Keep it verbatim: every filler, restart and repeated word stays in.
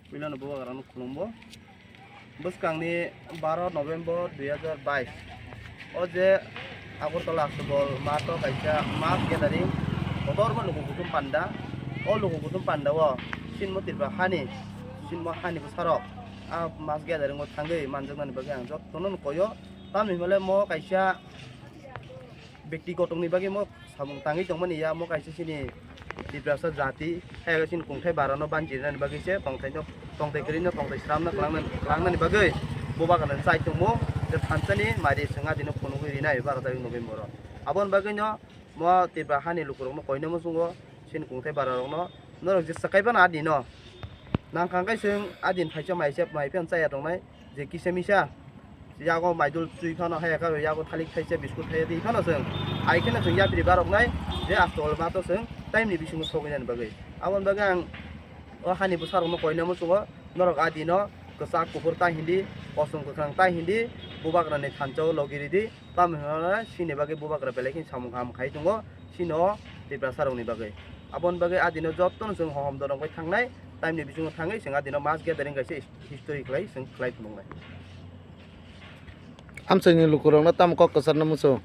Puilano bubagrano khulumbo. Bwskangni baro November dui hazar bais o je Agartala Astabol matho kaisa mass gathering kotorma luku kuthum panda. O luku kuthum panda o sinmo Tripura hani, sinmo hani bwsarok a mass gathering o thangwi manjaknani bagwi ang jotono koyo. Tamni hwnle mo kaisa bekti gotongni bagwi mo samung tangwi tongmani ya, mo kaisa chini Tiprasa jati, hai chini kungthai barano banjirnani bagwi se tongthaino, tongthai kwrwino tongthai sramna kwlangnani, kwlangnani bagwi bubagrano chai tongmo, je thansani mari swng adino phunugwi rinai baro tarik November o. Aboni bagwino mo Tripura hani lukurokno koino muchungo, chini kungthai bararokno, norok je swkaiphano adino nangkha khe chwng adin thaisa maisa mai phano chaya tongnai. Je kisa misa yago maidul chui phano haya kha, yago thalik thaisa biskut thaya di phano chwng hai kheno chwng yapri barok nai je Astabol matho chwng time ni bisingo sogwi nani bagwi. Aboni bagwi ang o hani bwsarokno koina muchungo, norok adino kwchak kuphur ta hindi, kosom kwkhwrang ta hindi, bubagrani thansa o logi ridi, tamni hwnba sini bagwi bubagra belai kheno samung kaham khai tongo, sino Tiprasa rokni bagwi. Aboni bagwi adino jotono chwng hohom dorong bai thangnai, time ni bisingo thangwi chwng adino mass gathering kaisa history khlai chwng khlai phunuknai. Amchaini lukurokno tamo kok kwcharna muchung?